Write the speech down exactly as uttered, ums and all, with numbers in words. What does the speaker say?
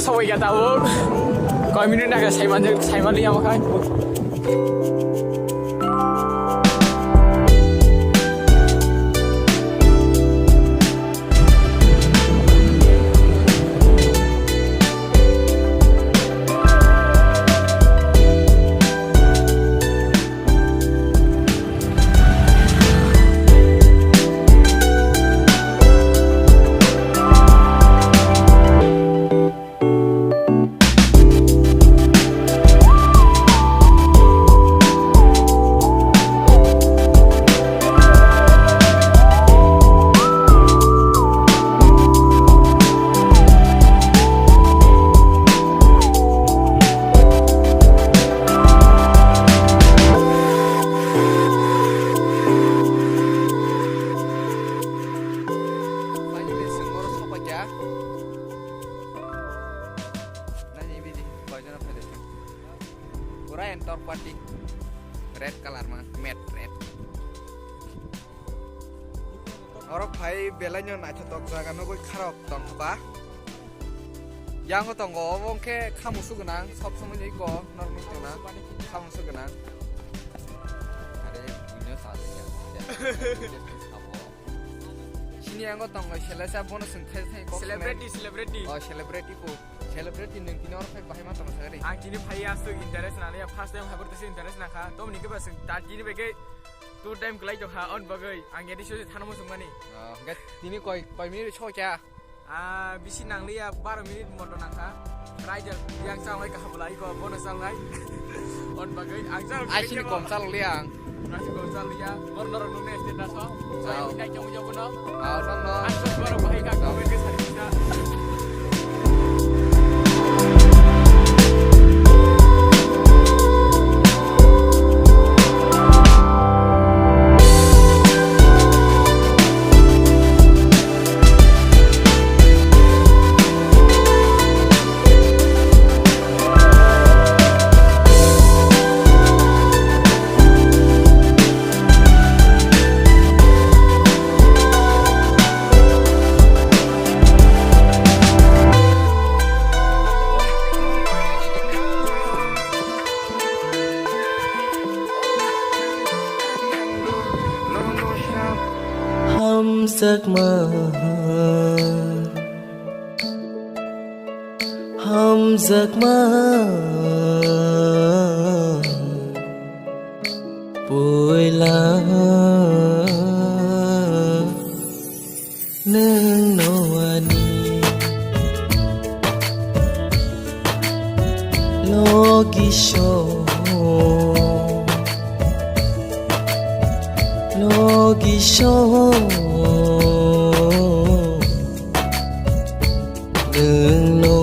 Sabai kata o. Koi minute na saimani saimani ama khai. Finally, chwng oro sokphaikha. Nai bidi, koijon phai de. Pura entok party. Red colour ma, matte red. Oro phai belai no naithotok jaga nugwi kharok tongkha ba. Yango tongo, obo wngkhe khamusu gwnang, sob somoi ni ko norok nukjana khamusu gwnang. Are, buino sa de ya. Sabo. Sini yango tongo, selesa bono swng thai thai kok swng nai. Celebrity, celebrity. Oh, celebrity ko. Celebrity nwng tini oro phai bahai ma tongsa gari. Ang tini phai aswk interest nani, first time haibor tesi interest nakha. Tom ni keba swng ta tini bege two time kwlai tongkha, on bagwi. Ang yadi sose thano mo swngmani. Oh, hwnkhe tini koi, koi minute sokya? Ah, bisi nangliya, baro minute moto nangkha. Raijak yang changlai kaham lai ko, bono changlai. On bagwi, ang chang. Asini kom changliya ang. Asini kom changliya. Bor norok nungni status o. Chao. Sai nai chong yo bono. Ah, no, no. Ang chong boro bahai ka comment ke sari kita. Hamjakma, hamjakma, puila. Nwng no ani logi so, logi so. Nwng no